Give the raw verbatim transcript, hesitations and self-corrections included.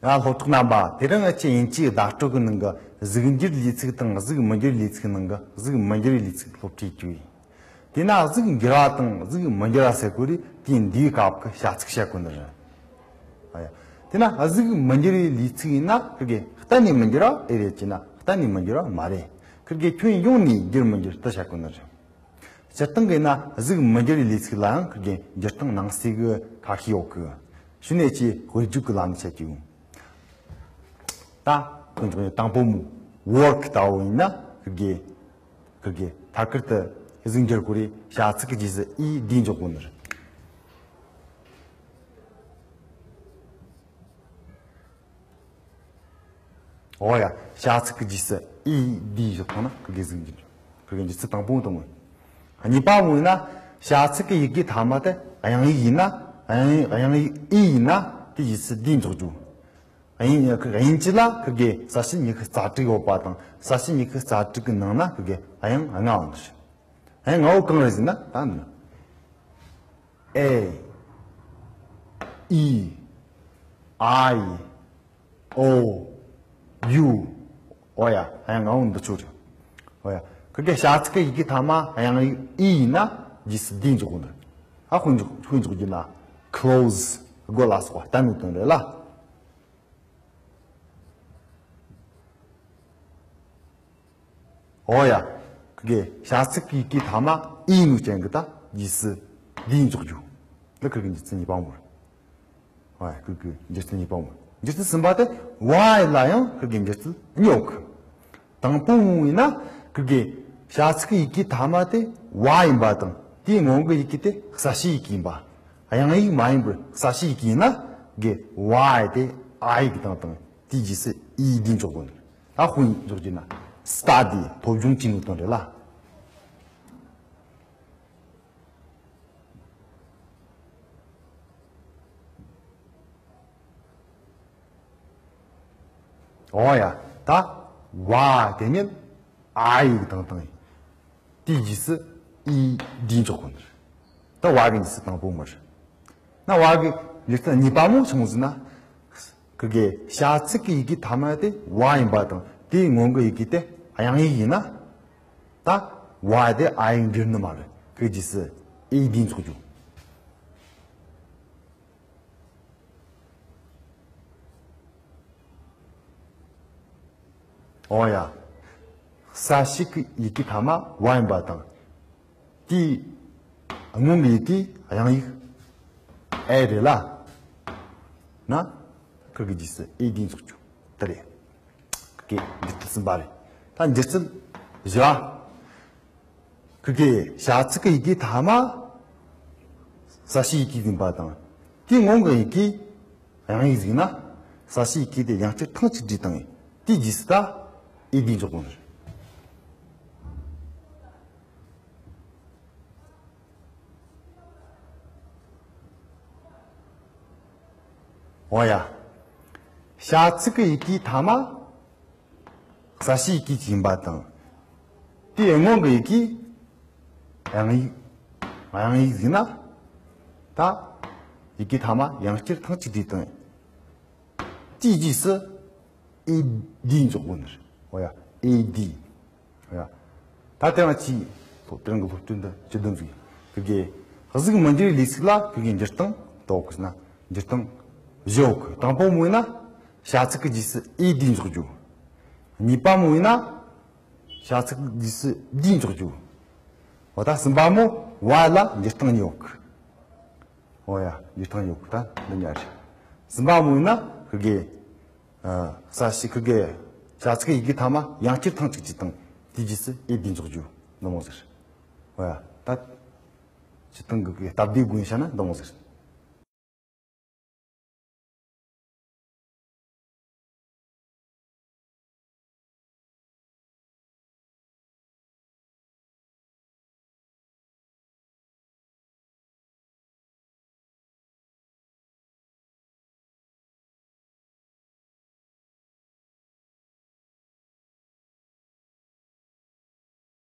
ཡ། སློབ་གྲོགས་རྣམ་པ། དེ་རིང་ང་ཆོས་དབྱིན་ཇིའི་བརྡ་སྤྲོད་ཀྱི་ནང་གི་གཟུགས་འགྱུར་ལས་ཚིག་དང་གཟུགས་མི་འགྱུར་ལས་ཚིག་ནང་གི་གཟུགས་མི་འགྱུར་ལས་ཚིག་སློབ་ཁྲིད་བྱས་ཡོད། དེས་ན་གཟུགས་འགྱུར་བ་དང་གཟུགས་མི་འགྱུར་བ་ཟེར་གོ་རེ་དེ་འདིའི་སྐབས་ཀྱི་བྱ་ཚིག་བཤད་གོ་ནི་རེད། ཨ་ཡ། དེས་ན་གཟུགས་མི་འགྱུར་བའི་ལས་ཚིག་ཡིན་ན་ཁིར་གེ་གཏན་ནས་མི་འགྱུར་བ་ཨེ་རེད་ཅེ་ན་གཏན་ནས་མི་འགྱུར་བ་མ་རེད། ཁིར་གེ་ཁྱོན་ཡོངས་ནས་འགྱུར་མི་འགྱུར་དེ་བཤད་གོ་ནི་རེད། སྤྱིར་བཏང་གི་ན་གཟུགས་མི་འགྱུར་བའི་ལས་ཚིག་ལའང་ཁིར་གེ་འགྱུར་སྟངས་ནང་གསེས་གི་ཁ་ཤས་ཡོད་གི། གཞི་ནས་ཀྱི་དཔེ་བརྗོད་ཀྱི་ལམ་ནས་བཤད་ཀྱི་ཡོད། ད་དཔེ་འཇོག་ཡ་དང་པོ་མོ་work ལྟ་བུ་ཡིན་ན་ཁིར་གེ་ཁིར་གེ་ཐད་ཀར་དུ་གཟུགས་འགྱུར་གོ་རེ་བྱ་ཚིག་གི་རྗེས་སུ་ed འདི་འཇོག་དགོས་ནི་རེད། འོ་ཡ། བྱ་ཚིག་གི་རྗེས་སུ་ed འཇོག་ཐུབ་ན་ཁིར་གེ་གཟུགས་འགྱུར། ཁིར་གེ་འགྱུར་ཚུལ་དང་པོ་དང་མོ། གཉིས་པ་མོ་ཡིན་ན་བྱ་ཚིག་གི་ཡི་གེ་ཐ་མ་དེ་དབྱངས་ཡིག་ཡིན་ན། དབྱངས་དབྱངས་ཡིག་ཨི་ཡིན་ན་དེ་རྗེས་སུ་འདི་འཇོག་རྒྱུ། དབྱིན་དབྱིན་ཇི་ལ་ཁིར་གེ་གསལ་བྱེད་ཉི་ཤུ་རྩ་དྲུག་ཡོད་པ་དང་གསལ་བྱེད་ཉི་ཤུ་རྩ་དྲུག་གི་ནང་ན་ཁིར་གེ་དབྱངས་ལྔ་ཡོད་ནི་རེད། དབྱངས་ལྔ་བོ་གང་རེད་ཟེར་ན་ད་འདི་ནི། A, E, I, O, U། འོ་ཡ། དབྱངས་ལྔ་བོ་འདི་ཚོ་རེད། འོ་ཡ། ཁིར་གེ་བྱ་ཚིག་གི་ཡི་གེ་ཐ་མ་དབྱངས་ཡིག་ཨི་ཡིན་ན་རྗེས་སུ་འདི་འཇོག་དགོས་ནི། ཨ་དཔེ་འཇོག་དཔེ་འཇོག་རྒྱུ་ན་clothes། སྒོ་ལ་སོགས་པ་བསྟན་ནོ་དོན་རེད་ལ། འོ་ཡ། ཁིར་གེ་བྱ་ཚིག་གི་ཡི་གེ་ཐ་མ་ཨི་ཡིན་ནོ་ཅན་གི་ད་རྗེས་སུ་འདི་འཇོག་རྒྱུ། འདི་ཁིར་གེ་འགྱུར་ཚུལ་གཉིས་པ་མོ་རེད། འོ་ཡ། ཁིར་གེ་འགྱུར་ཚུལ་གཉིས་པ་མོ་རེད། འགྱུར་ཚུལ་གསུམ་པ་དེ་Y ལ་ཡང་ཁིར་གེ་འགྱུར་ཚུལ་གཉིས་ཡོད་གི། དང་པོ་མོ་ཡིན་ན་ཁིར་གེ་བྱ་ཚིག་གི་ཡི་གེ་ཐ་མ་དེ་Y ཡིན་པ་དང་དེའི་སྔོན་གི་ཡི་གེ་དེ་གསལ་བྱེད་ཡི་གེ་ཡིན་པ། དབྱངས་ཡིག་མ་ཡིན་པར་གསལ་བྱེད་ཡི་གེ་ཡིན་ན་གི་Y དེ་I ཡིག་དང་དང་དེའི་རྗེས་སུ་ed འཇོག་དགོས་ནི། ད་དཔེ་འཇོག་རྒྱུ་ན་study། སློབ་སྦྱོང་བྱེད་ནོ་དོན་རེད་ལ། འོ་ཡ། ད་Y དེ་ཉིད་I ཡིག་དང་དང་དེའི་རྗེས་སུ་ed འཇོག་དགོས་ནི་རེད། ད་Y གི་རྗེས་སུ་དང་པོ་མོ་རེད། ན་Y གི་འགྱུར་ཚུལ་གཉིས་པ་མོ་ཆི་མོ་ཟེར་ན། ཁིར་གེ་བྱ་ཚིག་གི་ཡི་གེ་ཐ་མ་དེ་Y ཡིན་པ་དང་དེའི་སྔོན་གི་ཡི་གེ་དེ་དབྱངས་ཡིག་ཡིན་ན། ད་Y དེ་I ཡིག་འགྱུར་ནི་མ་རེད། ཁིར་གི་རྗེས་སུ་ed འཇོག་རྒྱུ། འོ་ཡ། གསལ་བྱེད་ཀྱི་ཡི་གེ་ཐ་མ་Y ཡིན་པ་དང་། དེའི་སྔོན་གྱི་ཡི་གེ་དབྱངས་ཡིག་A རེད་ལ། ན། ཁིར་གི་རྗེས་སུ་ed འཇོག་རྒྱུ་དེ་རེད། ཁིར་གི་འགྱུར་ཚུལ་གསུམ་པ་རེད། ད་འགྱུར་ཚུལ་བཞི་བ། ཁིར་གི་བྱ་ཚིག་གི་ཡི་གེ་ཐ་མ་གསལ་བྱེད་ཡི་གེ་ཡིན་པ་དང་། དེའི་སྔོན་གྱི་ཡི་གེ་དབྱངས་ཡིག་ཟིག་ན། གསལ་བྱེད་ཡི་གེ་དེ་ཡང་བསྐྱར་ཐེངས་གཅིག་བྲིས་བཏང་། དེའི་རྗེས་སུ་ད་ed འཇོག་དགོས་ནི་རེད། འོ་ཡ། བྱ་ཚིག་གི་ཡི་གེ་ཐ་མ་གསལ་བྱེད་ཡི་གེ་ཡིན་པ་དང་། དེའི་སྔོན་གྱི་ཡི་གེ་དབྱངས་ཡིག་དབྱངས་ཡིག་ཟིག་ན། ད་ཡི་གེ་ཐ་མ་ཡང་བསྐྱར་ཐེངས་གཅིག་བྲིས་བཏང་། དེའི་རྗེས་སུ་ed འཇོག་དགོས་ནི་རེད། འོ་ཡ། ed། འོ་ཡ། ད་དེ་རིང་ཅིག་སློབ་དེ་རིང་གི་སློབ་སྟོན་འདི་བཅུ་བདུན་ཟིག་ཡིན། ཁིར་གི་གཟུགས་མི་འགྱུར་བའི་ལས་ཚིག་ལ་ཁིར་གི་འགྱུར་སྟངས་དོག་གི་ན་འགྱུར་སྟངས་བཞི་ཡོད་གི། དང་པོ་མོ་ཡིན་ན་བྱ་ཚིག་གི་རྗེས་སུ་ed འཇོག་རྒྱུ། གཉིས་པ་མོ་ཡིན་ན་བྱ་ཚིག་གི་རྗེས་སུ་ed འཇོག་རྒྱུ། འོ་ད་གསུམ་པ་མོ་Y ལ་འགྱུར་སྟངས་གཉིས་ཡོད་གི། འོ་ཡ། འགྱུར་སྟངས་ཡོད་གི། ད་འདི་གཉིས་རེད། གསུམ་པ་མོ་ཡིན་ན་ཁིར་གི་ཨ། གསལ་བྱེད་ཁིར་གི་བྱ་ཚིག་གི་ཡི་གེ་ཐ་མ་ཡང་བསྐྱར་ཐེངས་གཅིག་བྲིས་བཏང་། དེའི་རྗེས་སུ་ed འཇོག་རྒྱུ་འདི་མོ་ཟེར། འོ་ཡ། ད་སྤྱིར་བཏང་གི་སྟབས་བདེའི་སྒོ་ནས་བཤད་ན་འདི་མོ་ཟེར།